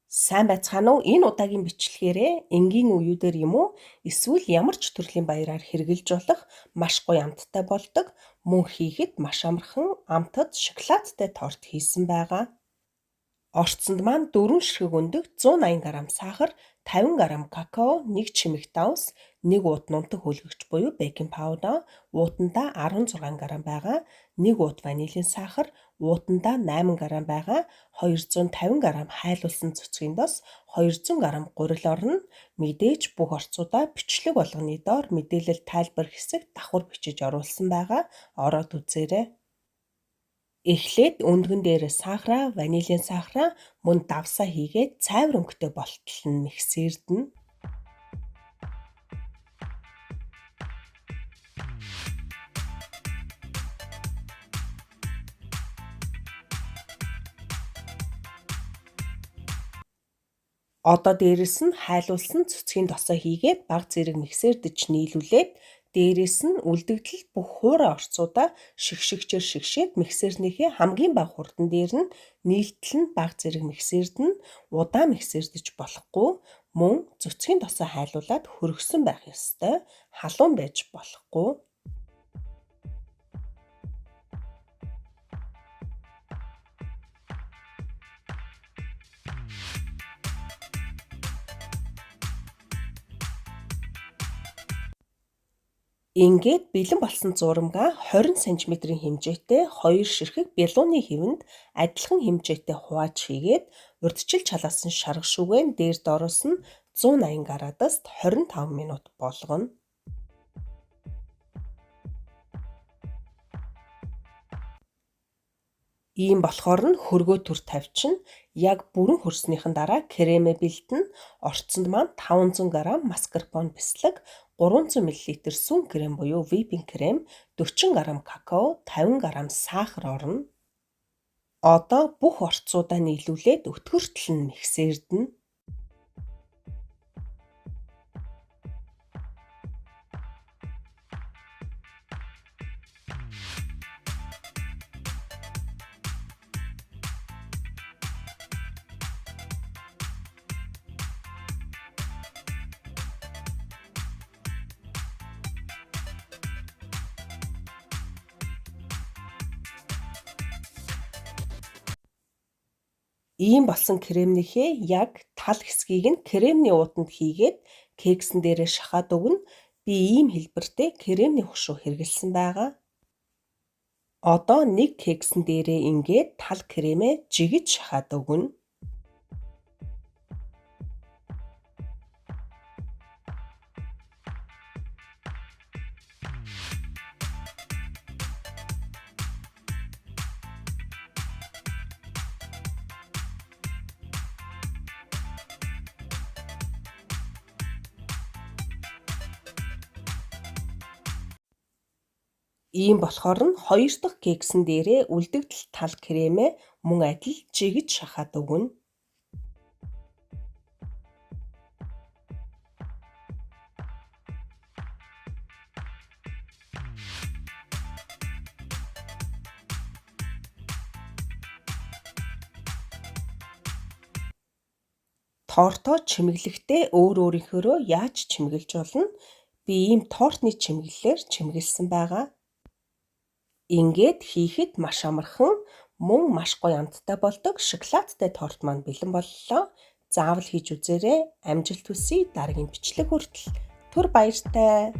Сайн байцгаана уу? Энэ удаагийн бичлэгээрээ энгийн үеүүдээр юм уу? Эсвэл ямар ч төрлийн баяраар хэрэглэж болох маш гоё амттай болдог, мөн хийхэд маш амархан амтад шоколадтай торт хийсэн байгаа. Орцонд маань 4 ширхэг өндөг, 180 г сахар, 50 г какао, 1 чимэг давс, 1 уут нунтаг хөлгөгч буюу baking powder, уутандаа 16 г байгаа, 1 уут ванилийн сахар, уутандаа 8 г байгаа, 250 г хайлуулсан цэцгийн дос, 200 г гурил орно. Мэдээж бүх орцуудаа бичлэг болгоны доор мэдээлэл тайлбар хэсэг давхар бичиж оруулсан байгаа. Ороод үзээрэй. Эхлээд өндгөн дээр сахараа, ванилийн сахараа мөн давсаа хийгээд цайвар өнгөтэй болтол нь миксердэнэ. Одоо дээрэс нь хайлуулсан цэцгийн досоо хийгээд баг зэрэг миксердэж нийлүүлээд дээрэс нь үлдэгдэл бүх хуурай орцуудаа шигшигчээр шигшээд миксернийхээ хамгийн бага хурдан дээр нь нийлтэл нь баг зэрэг миксердэнэ. Удаан миксердэж болохгүй, мөн цэцгийн досоо хайлуулад хөргөсөн байх ёстой, халуун байж болохгүй. Ингээд бэлэн болсон зурамгаа 20 см-ийн хэмжээтэй 2 ширхэг бялууны хэвэнд адилхан хэмжээтэй хувааж хийгээд урьдчилж халаасан шарга шүгэн дээр доороос нь 180 градуст 25 минут болгоно. Ийм болохоор нь хөргөө төр тавьчихна. Яг бүрэн хөрснийхэн дараа кремээ бэлдэнэ. Орцонд маань 500 г маскарпоне бислэг, 300 мл сүүн крем буюу whipping крем, 40 г какао, 50 г сахар орно. Одоо бүх орцуудаа нийлүүлээд өтгөртөл нь миксердэнэ. Ийм болсон кремнийхээ яг тал хэсгийг нь кремний уутанд хийгээд кексэн дээрээ шахаад өгнө. Би ийм хэлбэртэй кремний хушуу хэрэглэсэн байгаа. Одоо нэг кексэн дээрээ ингээд тал кремээ жигэж шахаад өгнө. Ийм болохоор нь хоёр дахь кексэн дээрээ үлдэгдэл тал кремээ мөн адил жигэж шахаад өгнө. Тортоо чимэглэхдээ өөр өөрийнхөөрөө яаж чимэглэж болно? Би ийм тортны чимэглэлээр чимэглэсэн байгаа. Ингээд хийхэд маш амархан, мөн маш гоё амттай болдог шоколадтай торт маань бэлэн боллоо. Заавал хийж үзээрэй. Амжилт хүсье. Дараагийн бичлэг хүртэл түр баяртай.